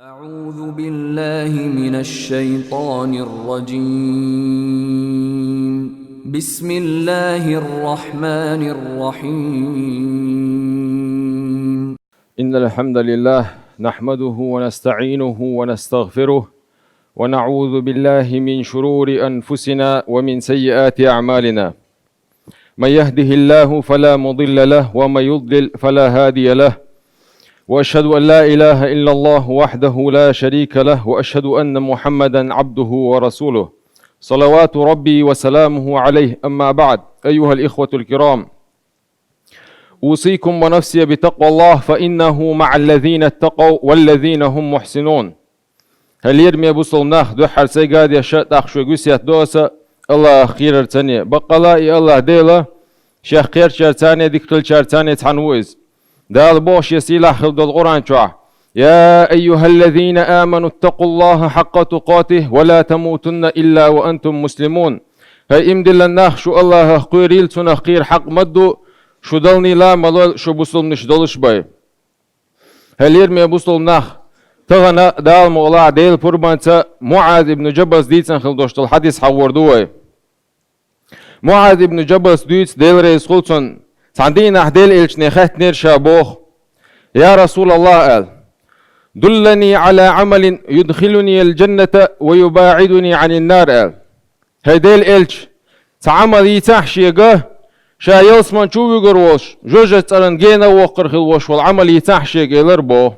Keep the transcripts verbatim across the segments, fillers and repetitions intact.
أعوذ بالله من الشيطان الرجيم. بسم الله الرحمن الرحيم. إن الحمد لله نحمده ونستعينه ونستغفره، ونعوذ بالله من شرور أنفسنا ومن سيئات أعمالنا. من يهده الله فلا مضل له، ومن يضلل فلا هادي له. وأشهد أن لا إله إلا الله وحده لا شريك له، وأشهد أن محمدا عبده ورسوله، صلوات ربي وسلامه عليه. أما بعد، أيها الإخوة الكرام، أوصيكم ونفسي بتقوى الله، فإنه مع الذين اتقوا والذين هم محسنون. ХӀай лераме бусалба нах, дуьххьара сайга а деш, тӀаккха шуьга весет до аса, АллахӀах кхерарца. Баккъала а и АллахӀ Дела Шех кхерачарца а, дика хиларца а цхьаьна ву Иза. Дала боху Шен сийлахь хилла долу Къуръан чохь: «يا أيها الذين آمنوا اتقوا الله حق تقاته ولا تموتن إلا وأنتم مسلمون». ХӀай иман диллина нах, шу АллахӀах кхерийла, Цунах кхера хьакъ ма ду, шу далнийла а ма лойла, шу бусалбанаш долуш бен. ХӀай лераме бусалба нах, тахана Дала мукъалахь Делан пурбанца МуӀаз ибн Джабалс дийцина хилла долуш долу хьадис хьахор ду вай. МуӀаз ибн Джабалс дуьйцу, Дела реза хуьлда цунна, цхьана дийнахь Делан элчане хаьттинера ша боху: «يا رسول الله», – аьлла, «دلني على عمل يدخلني الجنة ويباعدني عن النار», – аьлла. «ХӀай Делан элча, цхьа Ӏамал йийцахьа шега, ша ялсамани чу вуьгур волуш, жоьжахати цӀарна гена а воккхур хила волуш волу Ӏамал йийцахьа шега», – элира боху.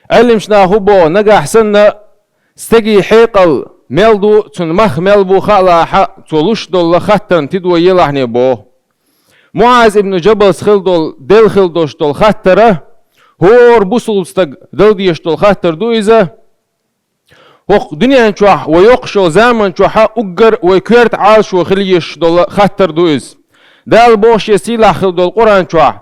Ӏелимчу наха хӀун боху, нагахь санна стеган хьекъал мел ду, цуьнан мах мел бу хаалахь, цо луш долу хаттарна тидам елахь боху. МуӀаз ибн Джабалс хилла долу, делла хилла долуш долу хаттар а хӀора бусалба стага дала дезаш долу хаттар ду иза. ХӀокху дуьнен чохь, вай йоккхуш йолу заман чохь а уггар вай коьрта Ӏалашо хила езаш долу хаттар ду иза. Дала боху Шен сийлахь хилла долу Къуръан чохь: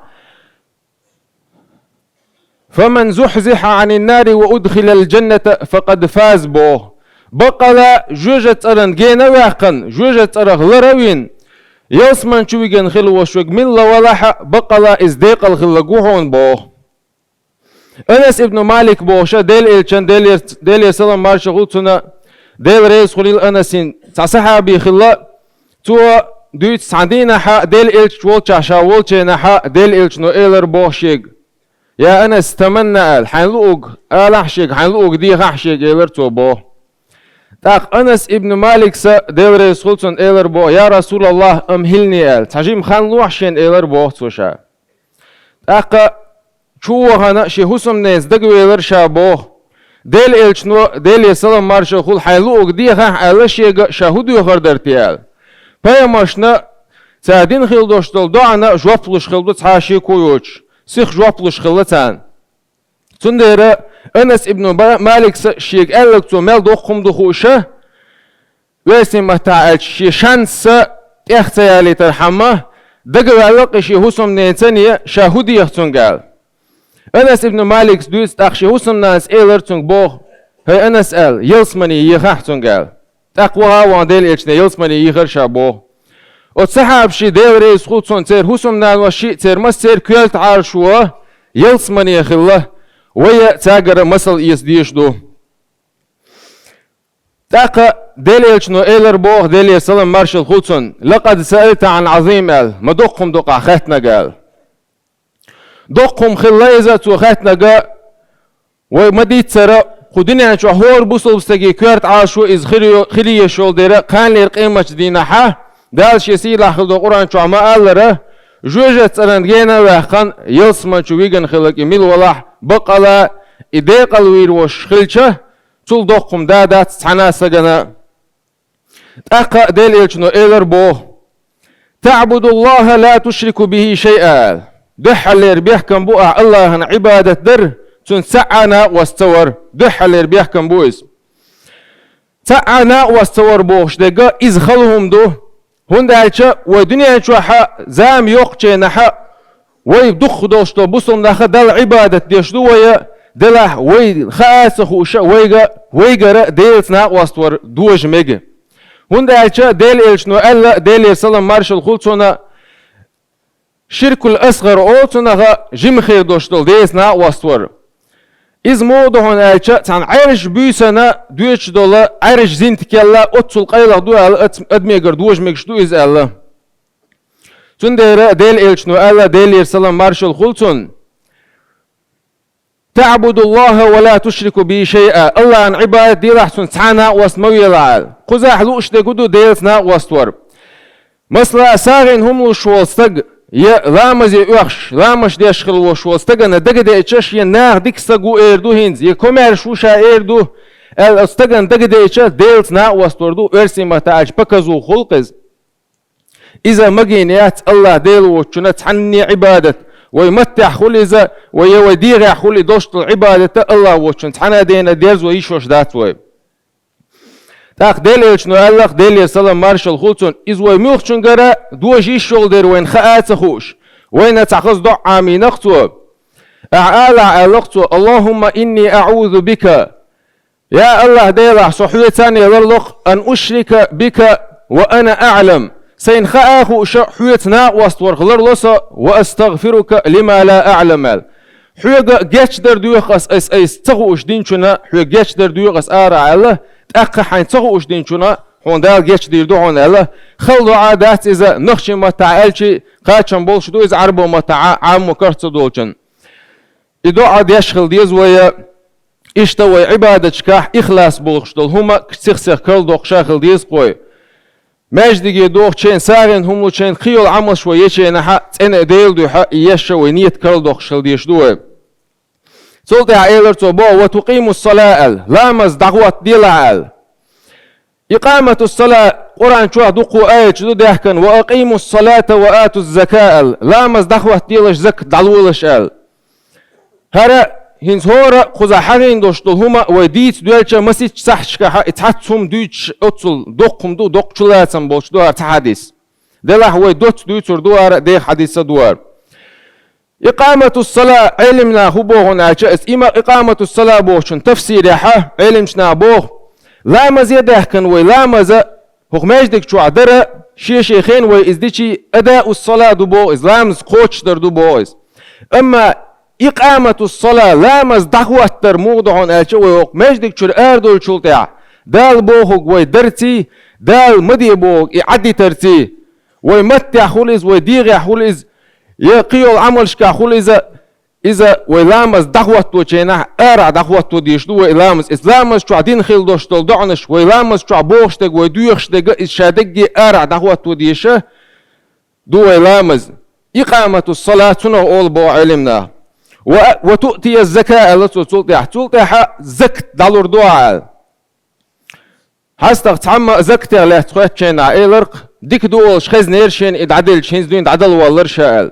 «فمن زحزح عن النار وأدخل الجنة فقد فاز», – боху. Баккъала а жоьжахати цӀарна гена а ваьккхина, жоьжахати цӀарах лара а вина, ялсамани чу вигина хила волуш верг милла валахь а, баккъала а иза декъала хилларг ву хьуна боху. Анас ибн Малик бохуш а, Делан элчан, Делера, Делера салам маршалла хуьлда цунна, Дела реза хуьлийла Анасна, цхьа сахьаби хилла, цо дуьйцу, цхьана дийнахь Делан элча волчохь ша волчу хенахь, Делан элчано элира боху шега: «Я Анас, таманна», – аьлла, – «хьайн луург алахь шега, хьайн луург дехахь шега», – элира цо боху. ТӀаккха Анас ибн Маликс а, Дела реза хуьлда цунна, элира боху: «Я РасулаллахӀ, амма хӀинца», – аьлла, цхьа жима хан лохьа шена, элира боху цо ша. ТӀаккха чу вахана шен хӀусамненца дагавелира ша боху. Делан элчано, Делера салам маршалла хуьлда, хьайн луург дехахь аьлла шега, ша хӀун доьхур дара те аьлла. Пайхамаршна, цара дина хила долуш долу доӀана жоп луш хила ду цхьа а шеко йоцуш, сиха жоп луш хилла царна. Цундела Анас ибн Ба-, Маликс шега аьлларг цо мел доккха хӀума ду хууш а, весийн маттахь аьлча, шен шанс а тӀех ца ялийтархьама, дагаваьлла кхин шен хӀусамненацане ша хӀун деха цуьнга аьлла. Анас ибн Маликс дуьйцу, тӀаккха шен хӀусамнанас элира цуьнга боху: «ХӀай Анас, – аьлла, – ялсамане ехахь цуьнга», – аьлла. ТӀаккха ваха а вахана Делан элчане ялсамане ехира ша боху. Оцу сахьабашна, Дела реза хуьлда цунна, церан хӀусамнаношна а, церан массеран а коьрта Ӏалашо ялсамане хилла, вай а цаьргара масал эца дезаш ду. ТӀаккха Делан элчано элира боху, Делера салам маршалла хуьлда цунна: «لقد سألت عن عظيم», – аьлла, ма доккха хӀума ду-кх ахь хаьттинарг аьлла. Доккха хӀума хилла иза цо хаьттинарг, вай ма-дийццара, кху дуьнен чохь хӀора бусалба стеган коьрта Ӏалашо иза хир йо-, хила езаш йолу дела, кханлера къематдийнахь а, Дала Шен сийлахь хилла долу Къуръан чохь ма-аллара, жоьжахати цӀарна гена а ваьккхина, ялсамани чу вигина хилларг и мила валахь, баккъала а и декъала вийр волуш хилча, цул доккха хӀума да дац цхьана а стагана. ТӀаккха Делан элчано элира боху: «تعبد الله لا تشرك به شيئا», – аьлла. Дуьххьарлера бехкам бу ахь АллахӀан Ӏибадат дар, цуьнца цхьа а накъост ца вар. Дуьххьарлера бехкам бу иза. Цхьа а накъост ца вар бохуш дерг иза хала хӀума ду, хӀунда аьлча вай дуьнен чохь а зама йоккхучу хенахь а вай дукхах долуш долу бусалба нах а Далла Ӏибадат деш ду вай, делахь вай хаа а ца хууш а вайга, вайгара Делаца накъост вар дожа мега. ХӀунда аьлча Делан элчано аьлла, Делера салам маршалла хуьлда цунна, ширкул асгӀар олу цунах, жима хир долуш долу Делаца накъост вар. Иза муха ду хьуна аьлча, цхьана Ӏаьржа буьйсанна доьдуш дола, Ӏаьржа зинтикелла оццул къайлаха ду аьлла, оцу адамегара дожа мегаш ду иза аьлла. Цундела Делан элчано аьлла, Делера салам маршалла хуьлда цунна: «تعبد الله ولا تشرك به شيئا», Аллахьан Ӏибадат делахь, цунца цхьа а накъост ма велахь аьлла. Кхузахь лууш дерг ду Делаца накъост вар. Масала, сагӀина хӀума луш волу стаг, я ламазе оьхуш, ламаш деш хила волуш волу стагана дагадеъча, шена наха дика стаг ву эр ду хӀинца, я комаьрша ву ша эр ду аьлла, оцу стагана дагадеъча, Делаца накъост вар ду, оьрсийн маттахь аьлча, показуха гӀуллакх иза. Иза магийна яц Аллахь Дела воцчунна цхьанне Ӏибадат, вай маттехь хуьлу иза, вай я вай дегӀехь хуьлу и долуш долу Ӏибадат Аллахь воцчунна цхьана а дена дерзо йиш йолуш дац вай. ТӀаккха Делан элчано аьлла-кх, Делера салам маршалла хуьлда цунна, иза вай муьлххачуьнгара дожа йиш йолу дерг вайна хаа а ца хууш, вайна цхьа хаза доӀа Ӏамийна-кх цо. Ахьа алахь аьлла-кх цо: «اللهم إني أعوذ بك». Я Аллахь Делахь, со хьоьца а ларло-кх, «أن أشرك بك وأنا أعلم». Сайна хаа а хууш, хьоьца накъост варх ларло со, «وأستغفرك لما لا أعلم» аьлла. Хьоьга гечдар доьху ас, ас айса ца хууш динчунна, хьоьга гечдар доьху ас арахь аьлла, тӀаккха хьайна ца хууш динчунна, хьуна Дала гечдийр ду хьуна аьлла. Хала доӀа дац иза, нохчийн маттахь аьлча, кхачам болуш ду иза, Ӏарбойн маттахь Ӏаммо карах ца долчун. И доӀа деш хила деза вай, иштта вай Ӏибадаташкахь ихлас болуш долу хӀума сих-сиха карладоккхуш хила деза-кх вай. Маьждиге дохучу хенахь, сагӀина хӀума лучу хенахь, кхин йолу Ӏамалш вай ечу хенахь, цӀена а Делан дуьхьа и еш вай нийят карладоккхуш хила дезаш ду вай. Цул тӀаьхьа элира цо боху: «وتقيم الصلاة» аьлла, ламаз дӀахӀоттаделахь аьлла. «إقامة الصلاة» Къуръан чохь дуккха а аяташ ду даьхкина: «وأقيموا الصلاة وآتوا الزكاة» аьлла, ламаз дӀахӀоттаделаш, закат дӀалолаш аьлла. ХӀара, хӀинца хӀора кхузахь хьахийна долуш долу хӀума вай дийца доьлча, масийтта сахьташкахь и цхьацца хӀума дуьйцуш оццул доккха хӀума ду, доккха чулацам болуш ду хӀара цхьа хьадис. Делахь вай доцца дуьйцур ду хӀара деха хьадис а ду хӀара. «إقامة الصلاة» Ӏелимнаха хӀун боху аьлча, ас има «إقامة الصلاة» бохучун тафсирехь Ӏелимчу наха боху: ламазе даьхкина вай, ламаза хӀокху маьждиг чохь дара, шен-шен хенахь вай иза дичи, «أداء الصلاة» ду боху иза, ламаз кхочушдар ду боху иза. Амма «إقامة الصلاة», ламаз дӀахӀоттадар муха ду хьуна аьлча, вай хӀокху маьждиг чуьра арадолчул тӀаьхьа Дала бохург вай дарций, Дала ма де бохург и Ӏадитарций, вай маттехь хуьлу иза, вай дегӀехь хуьлу иза, я кхин йолу Ӏамалшкахь хуьлу иза, иза вай ламаз дӀахӀотточу хенахь арахь дӀахӀотто дезаш ду вай ламаз. Иза ламаз чохь дина хила долуш долу доӀанаш, вай ламаз чохь бохуш дерг, вай доьхуш дерг, иза ша дерриге арахь дӀахӀотто дезаш ду вай ламаз. «إقامة الصلاة» цунах олу боху Ӏелимнаха. «و، وتؤتي الزكاة» аьлла цо цул тӀаьхьа. Цул тӀаьхьа закат дӀалур ду ахь аьлла. ХьастагӀа цхьамма закатех лаьцна хоьттучу хенахь элира-кх, дика ду олуш хезнера шена и дӀаделча, хӀинца дуьйна дӀадала воллура ша аьлла.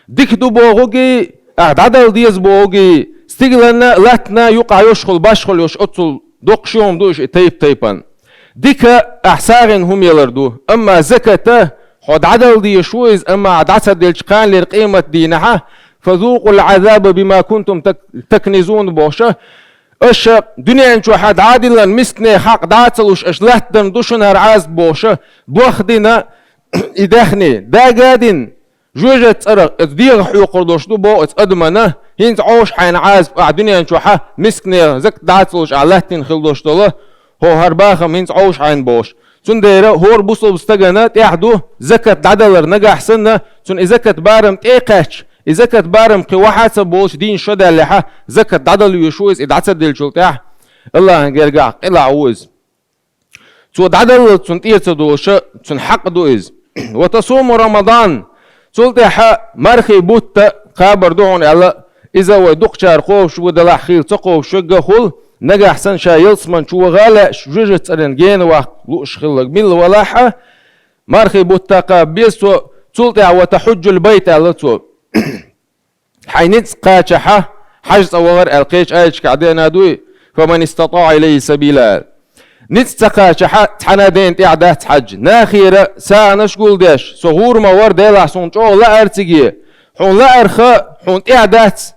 Дика ду бохургий, ахь дӀадала деза бохургий, стигланна, латтана юкъахь йолуш хуьлу, башхалла йолуш оццул доккха ши хӀума ду уьш и тайп-тайпана. Дика ахь сагӀина хӀума ялар ду, амма закат хьо дӀадала дезаш ву иза, амма ахь дӀа ца делча кханалера къематдийнахь, «فذوقوا العذاب بما كنتم تك، تكنزون» бохуш, аша дуьнен чохь дӀа а диллина, мискане хьакъ дӀа а ца луш, аша латтадо ду шуна хӀара Ӏазап бохуш, бохдина и даьхни, дага а дина, жоьжат цӀарах, иза дегӀах хьоькхур долуш ду боху иза адамана, хӀинца Ӏовш хьайна Ӏазап ахь дуьнен чохь, мискане закат дӀа а ца луш ахь латтийна хила долуш долу, хӀо хӀара бахам хӀинца Ӏовш хьайна бохуш. Цундела хӀора бусалба стагана тӀехь ду закат дӀадалар, нагахь санна, цунна и закат барам тӀе а кхаьчча, и закат барам кхин вахьа а ца болуш дийна шо даьллехь, закат дӀадала везаш ву иза, и дӀа ца делчул тӀаьхьа, Аллахьан гергахь къилахь ву иза. Цо дӀадаллалц цунна тӀера ца долуш, цуьнан хьакъ ду иза. «وتصوم رمضان», цул тӀаьхьа мархий бутт кхабар ду хьуна аьлла, иза вай дукхачара кхобуш ву, делахь хийла ца кхобуш верг а хуьлу, нагахь санна ша ялсамани чу ваха а лаьаш, жоьжат цӀарна гена ваккха лууш хилларг милла валахь а, мархий бутт кхаба беза цо, цул тӀаьхьа «وتحج البيت» аьлла цо. Хьайн ницкъ кхачахь, хьажцӀа вахар аьлла кхечу аяташкахь деана дуй, «فمن استطاع إليه سبيلا» аьлла. Ницкъ ца кхачахь, цхьана а дена тӀехь дац хьаьжа. Нахера сагӀанаш гулдеш, со гӀур ма вара, Делахь суна чӀогӀа лаьара цига. Хьуна лаарх, хьуна тӀехь дац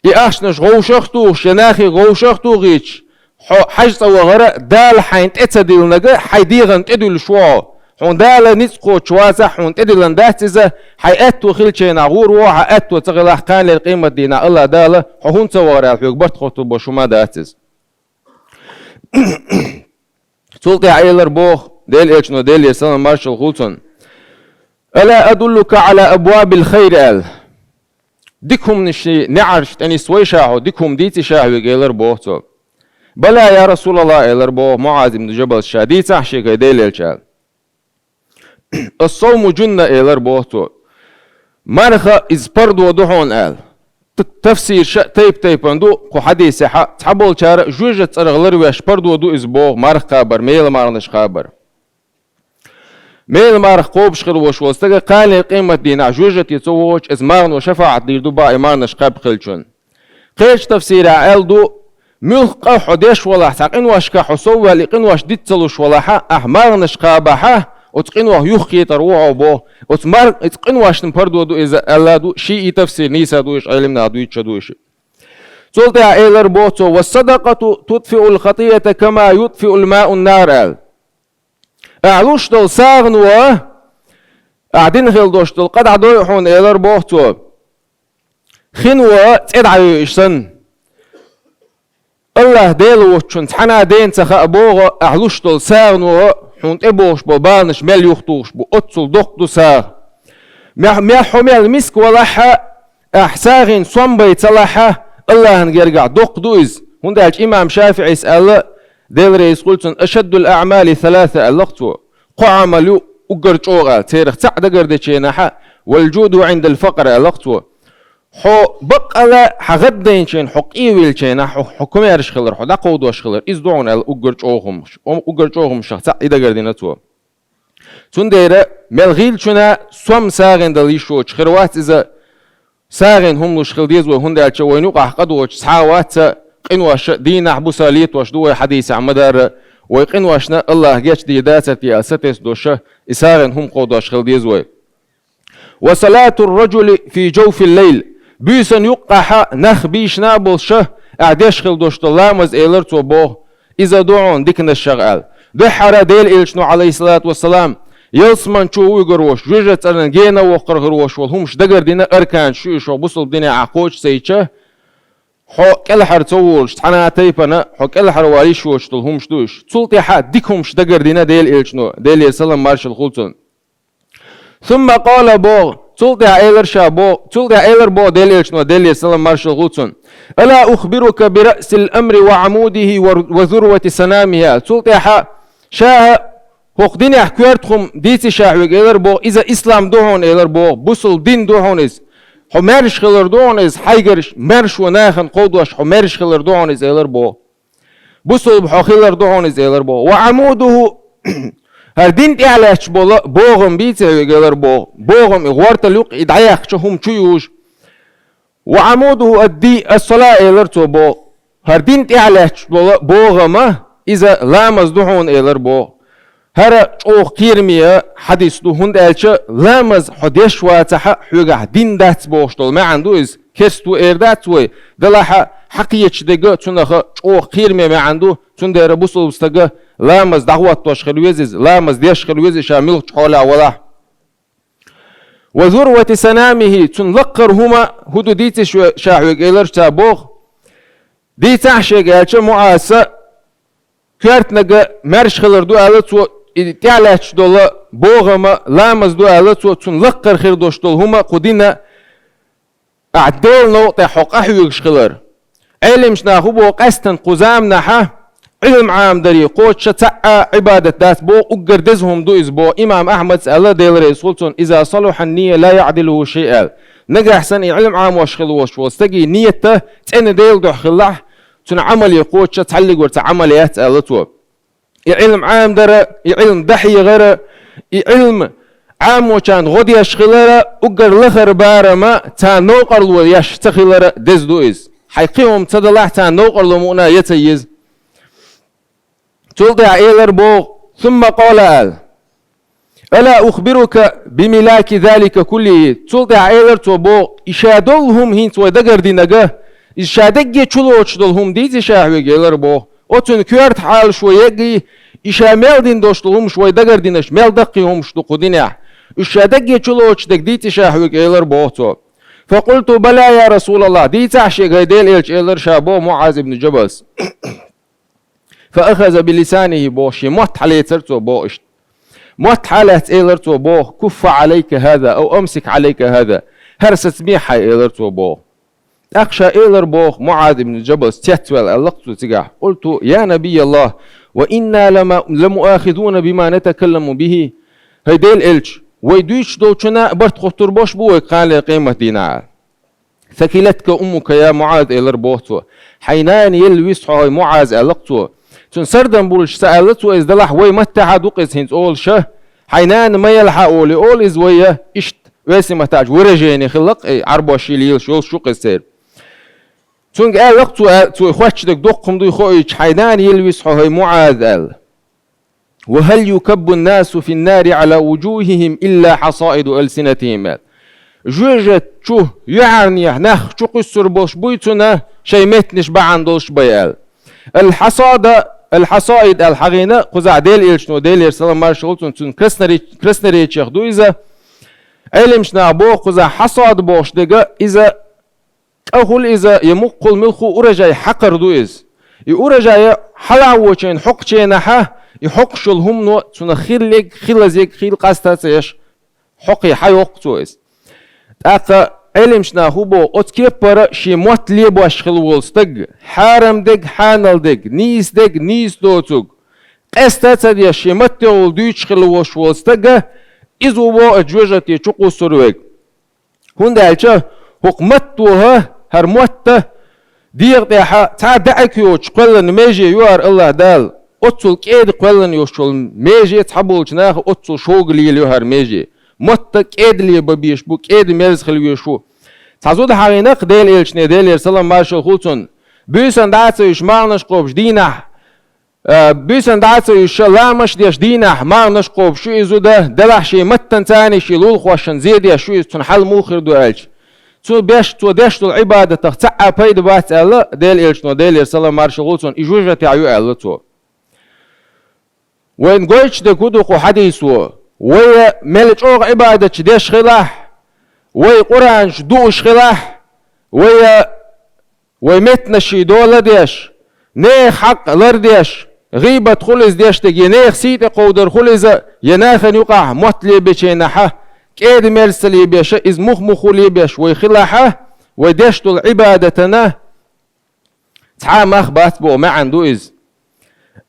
и ахчанаш гӀовшах а тухуш, я нахе гӀовшах а тухийча, хьо хьажцӀа вахар а Дала хьайна тӀе ца диллинарг хьайн дегӀана тӀедуьллуш ву хьо. Хьуна Дала ницкъ кхочуш вацахь, хьуна тӀедиллина дац иза, хьайн аьтто хилча хьо гӀур ву, хьан аьтто ца хилахь, кхана лер къематдийнахь Аллах Дала хьо хӀунда ца вахар аьлла хьоьга барт хоттур болуш хӀума дац иза. Цул тӀаьхьа элар боху Делан Элчано, Делера салам маршалла хуьлда цунна: «Ала адуллука ала абвабил хайр», – аьлла. Дика хӀуманийн неӀарш тӀе нисвой ша хьо, дика хӀума дийций ша хьоьга, элар боху цо. «Бала, я Расулаллах», – элар боху МуӀаз ибн Жабалс ша, дийцахь шега, Делан Элча, аьлла. «Ас-савму жунна», – элар боху цо. Марха иза пардо ду хьуна аьлла. Т-, тафсираш а тайп-тайпана ду кху хьадисехь, цхьаболчара жоьжахати цӀарах ларвеш пардо ду иза боху, марха кхабар, мела марханаш кхабар. Мела марха кхобуш хир волуш волу стага кхана лер къематдийнахь жоьжахати ца вогӀуш, иза мархано шафаӀат дийр ду боху и марханаш кхаьбна хилчунна. Кхечу тафсирехь аьлла ду, муьлхха а хьо деш валахь, цхьа къиношкахь хьо сов ваьлла, и къинош диц ца луш валахь, ахь марханаш кхабахь, оцу къинойх юхакхетар ву хьо боху, оцу мар-, оцу къиношна пардо ду иза аьлла ду, шиъ и тафсир нийса ду уьш, Ӏелам наха дуьйцуш ду уьш. Цул тӀаьхьа элар боху цо: «Вас-садакъату тутфиул хатиата кама ютфиул маун нар», – аьлла. Ахь луш долу сагӀано, ахь дина хила долуш долу къа дӀадойу хьуна, элар боху цо. Хино цӀе дӀайоьуш санна. Аллах Дела воцчунна цхьана а дена ца хаьа боху, ахь луш долу сагӀано хьуна тӀебогӀуш болу баланаш мел юхатухуш бу, оццул доккха ду сагӀа. Мел, мел хьо мел миска валахь а, ахь сагӀина сом бай ца лахь а, Аллахьан гергахь доккха ду иза. ХӀунда аьлча имам ШафиӀис аьлла, Дела реза хуьлда цунна: «Ашаддул аъмали саласа», – аьлла-кх цо. Кхо Ӏамал ю уггар чӀогӀа аьлла, церах цхьаъ дагардечу хенахь а, «вал жуду Ӏиндал факър», – аьлла-кх цо. Хьо баккъала хьан гӀаддайначу хенахь, хьо къевеллачу хенахь, хьо, хьо комаьрша хилар, хьо дӀакховдош хилар, иза ду хьуна аьлла уггар чӀогӀа хӀумаш, хӀу-, уггар чӀогӀа хӀуманашах цхьаъ и дагардина цо. Цундела мел гӀийлачунна сом сагӀина дала йиш йоцуш хир вац иза, сагӀина хӀума луш хила деза вай, хӀунда аьлча вайна юкъахь къа доцуш цхьа а вац, къинош а дийнахь, буса летош ду вай, хьадисехь ма-дарра, вай къиношна Аллах гечдийр дацара те аьлла сатесна долуш, и сагӀина хӀума кховдош хила деза вай. «Ва салатур-раджули фи жавфил-лайл», буьйсанна юккъехь нах бийшина а болуш, ахь деш хила долуш долу ламаз, элар цо боху, иза ду хьуна диканашах аьлла. Дуьххьара Делан Элчано, Ӏалайхиссалату вассалам, ялсамани чу вуьгур волуш, жоьжахати цӀарна гена воккхур хир волуш волу хӀумаш дагардина, арканаш ю уьш, хьо бусалба динехь ахь кхочуш ца йича, хьо кӀелхьара ца волуш, цхьана а тайпана хьо кӀелхьара вала йиш йоцуш долу хӀумаш ду уьш. Цул тӀаьхьа дика хӀумаш дагардина Делан Элчано, Делера салам маршалла хуьлда цунна. «Сумма къала», – боху, цул тӀаьхьа элар ша боху, цул тӀаьхьа элар боху Делан Элчано, Делера салам маршалла хуьлда цунна: «Ала ухбирука би раъсил амри ва Ӏамудихи ва, ва зурвати санамихи», – аьлла. Цул тӀаьхьа ша хӀокху динехь коьрта хӀума дийций ша хьоьга, элар боху, иза ислам ду хьуна, элар боху, бусалба дин ду хьуна иза. Хьо маьрша хилар ду хьуна иза, хьайгара маьршо нахана кховдош, хьо маьрша хилар ду хьуна иза, элар боху. Бусалба хьо хилар ду хьуна иза, элар боху. «Ва Ӏамудуху», хӀара дин тӀехь лаьтташ болу богӀам бийци хьоьга, элар боху. БогӀам и гӀортал юккъе и дӀаяьккхича хӀума чу южу. «Ва Ӏамудуху адди ас-сала», элар цо боху. ХӀара дин тӀехь лаьтташ болу богӀам, иза ламаз ду хьуна, элар боху. ХӀара чӀогӀа кхераме хьадис ду, хӀунда аьлча ламаз хьо деш вацахь, хьоьгахь дин дац бохуш долу маьӀна ду иза. Керста ву эр дац вай, делахь а хьан кхеташ дерг а цунах чӀогӀа кхераме маьӀна ду, цундела бусалба стага ламаз дӀахӀоттош хила веза иза, ламаз деш хила веза ша муьлххачу хьолехь валахь. «Ва зурвати санамихи», цуьнан лакхара хӀума хӀун ду дийци ша хьоьга, элар цо боху. Дийцахь шега, аьлча, МуӀаза, коьртаниг маьрша хилар ду аьлла цо, и тӀехь лаьтташ долу богӀам ламаз ду аьлла цо, цуьнан лакхара хир долуш долу хӀума кху дина, ахь Делан новкъа тӀехь хьо къахьоьгуш хилар. Ӏелимчу наха хӀун боху, къаьсттина кху заманахь Ӏилма Ӏамадаре кхочуш цхьа а Ӏибадат дац боху, уггар деза хӀума ду иза боху. Имам Ахьмада аьлла, Дела реза хуьлда цунна: «Иза салуха ан-ния ла яӀдилуху шай», – аьлла. Нагахь санна и Ӏилма Ӏамош хила волуш волу стеган нийят цӀена Делан дуьхьа хилахь, цуьнан Ӏамале кхочуш цхьаллиг вара цхьа Ӏамал яц аьлла цо. И Ӏилма Ӏамадара, и Ӏилма дӀахьехара, и Ӏилма Ӏамочарна гӀо деш хилара, уггар лахара барам царна новкъарло еш ца хилара деза ду иза. Хьайн кхин хӀума ца далахь, царна новкъарло мукъана ян ца еза. Цул тӀаьхьа элар боху, сумма къала аьлла: «Ала ухбирука би милаки залика куллихи?» Цул тӀаьхьа элар цо боху, и ша долу хӀума хӀинца вай дагардинарг, иза ша дерриге чулоцуш долу хӀума дийци ша хьоьга, элар боху. Оцуьнан коьрта хьалашо еггий, И ша мел дина долуш долу хӀумаш, вай дагардинарш, мел даккхий хӀумаш ду кху динехь. Уьш ша даггара чулоцуш дерг дийций ша хьоьга, элира боху цо. فقلت: بلى يا رسول الله, дийцахьа шега, хӀай Делан элча, элира ша боху МуӀаз ибн Джабалс. فأخذ بلسانه боху, шен мотт хьалецира цо боху иштта. Мотт хьалаьцна элира цо боху: كف عليك هذا أو أمسك عليك هذا, хӀара сацабехьа хьайн, элира цо боху. ТӀаккха ша элира боху МуӀаз ибн Джабалс, цецваьлла, аьлла-кх цо цигахь: قلت: يا نبي الله، وإنا لم-، لمؤاخذون بما نتكلم به. ХӀай Делан элча, вай дуьйцуш долчунна барт хӀоттур болуш бу вай кхана къематдийнахь. ثكلتك أمك يا معاذ, элира боху цо. Хьайн нана елла виса хьо, хӀай МуӀаз, аьлла-кх цо. Цунна сардам болуш ца аьлла цо иза, делахь вай маттахь а ду-кх иза хӀинца олуш а. Хьайн нана ма елахь а олий, олу иза вай а, иштта, весиматачу выражение хилла-кх, ай, Ӏарбоша лелаш йолуш ю-кх иза церан. Цуьнга аьлла-кх цо, а, цо хоьттуш дерг доккха хӀума дуй хоуьйтуш: хьайн нана елла виса хьо, хӀай МуӀаз, аьлла. وهل يكب الناس في النار على وجوههم إلا حصائد ألسنتهم, аьлла. Жоьжат чу юьхьарнехь нах чукхуьссур болуш буй цунна, шайн меттанаш бахьана долуш бен, аьлла. Аль-хьасада, аль-хьасаид аьлла хьахийна кхузахь Делан элчано, Делера салам-маршалла хуьлда цунна, цуьнан красноречи-, красноречиех ду иза. Ӏеламчу наха боху кхузахь хьасад бохуш дерг, иза тӀа хуьлу иза, я мукъа хуьлу, муьлхха а урожай хьакхар ду иза. И урожай хьалавочу хенахь, хьокхучу хенахь, и хьокхуш йолу хӀумано цунах хилларг, хилазъярг, хийла къаста а ца еш, хьокхий хьайоккху цо иза. ТӀаккха Ӏеламчу наха хӀун боху, оцу кеппара шен мотт лебош хилла волу стаг, хьарам дерг, хьанал дерг, нийса дерг, нийса доцург, къаста а ца деш, шен маттехула дуьйцуш хилла волуш волу стаг, иза ву боху оцу жоьжахати чу кхуссур верг. ХӀунда аьлча хӀокху матто, хӀара мотт дегӀа тӀехь цхьа а даьӀахк йоцуш кхоьллина меже ю хӀара АллахӀ Дала, оццул кӀеда кхоьллина йолуш йолу меже, цхьаболчу наха оццул шога лела ю хӀара меже. Мотт кӀеда лебан безаш бу, кӀеда-мерза хила везаш ву. Цхьа зуда хьахийна-кх Делан элчане, Делера салам-маршалла хуьлда цунна. Буьйсанна дӀа а ца уьйш, магӀанаш кхобуш дийнахь, а, буьйсанна дӀа а ца уьйш, ламазаш деш дийнахь, магӀанаш кхобуш ю и зуда, делахь шен маттанца а, шен лулахошна зе деш ю иза, цуьнан хьал муха хир ду аьлча. Цо беш, цо деш долу Ӏибадатах цхьа а пайда бац аьлла, Делан элчано, Делера салам-маршалла хуьлда цунна, и жоьжахати ю аьлла цо. Вайна гойтуш дерг хӀун ду кху хьадисо? Вай мел чӀогӀа Ӏибадаташ деш хилахь, вай Къуръанаш дууш хилахь, вай вай меттанаш дола деш, нехан хьакъ лардеш, гӀийбат хуьлу иза деш дерг, я нехан сий тӀекховдар хуьлу иза, я нахана юкъахь мотт лебечу хенахь кӀеда-мерза ца лебеш, иза мух-муха лебеш вай хилахь, вай деш долу Ӏибадатана цхьа а мах бац боху маьӀна ду иза.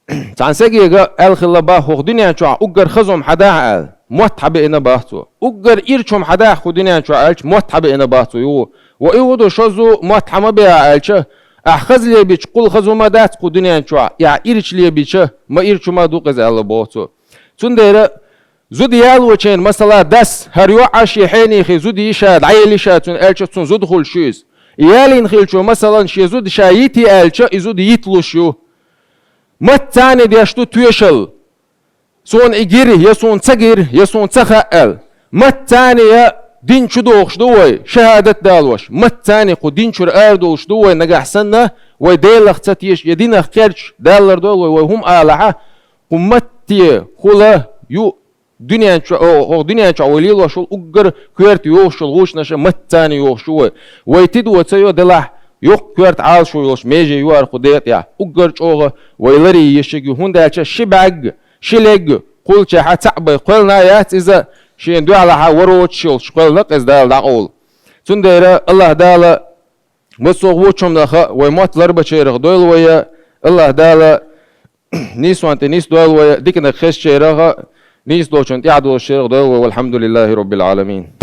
Цхьана стаге аьлла хилла боху, хӀокху дуьнен чохь уггар хаза хӀума хьан дахьа аьлла, мотт хьан беана боху цо. Уггар ирча хӀума хьан дахьа кху дуьнен чохь аьлча, мотт хьан беана боху цо юха. Ва и хӀун ду, шозза мотт хьан ма беа аьлча, ахь хаза лебича, кхул хаза хӀума дац кху дуьнен чохь, ахь ирча лебича, ма ирча хӀума ду-кх иза аьлла боху цо. Цундела зуда ялочу хенахь, масала, дас, хӀара йоӀ а шен хьенехе зуда йиш а, дӀаелла йиш а цуьнан аьлча, цунна зуда хуьлуш ю иза. И ялийна хиллачо, масалан, шен зуда ша йитий аьлча, и зуда йиталуш ю. Маттаца а деш ду тоьшалла. Суна и гира, я суна ца гира, я суна ца хаьа аьлла. Маттаца а я дин чу дохуш ду вай, шахӀадат далош. Маттаца а кху дин чуьра арадолуш ду вай, нагахь санна вай Делах ца теша, я динах кхерча, Дала лардойла вай, вай хӀума алахь, кху матте хуьлу ю дуьнен чу-, о, хӀокху дуьнен чохь вай лелош волу уггар коьрта йохуш йолу гӀулчаш маттаца а йохуш ю вай. Вай тидо ца йо делахь, йоккха коьрта Ӏалашо йолуш меже ю хӀара кху декъехь. Уггар чӀогӀа вай ларъян езаш ю, хӀунда аьлча ши бӀаьрг, ши лерг кхуллучохь цхьаъ бен кхоьллина яц иза, шена дуьхьалахь ворочуш йолуш кхоьллина-кх иза, Дала дӀакъовла. Цундела АллахӀ Дала массо а вочунах а вай мотт ларбечарах дойла вай, АллахӀ Дала нийсонна тӀе нисдойла вай, диканиг хезачарах а, нийса долчунна тӀаьхьадолучарах дойла вай. Валхьамдулиллахи роббил Ӏаламин.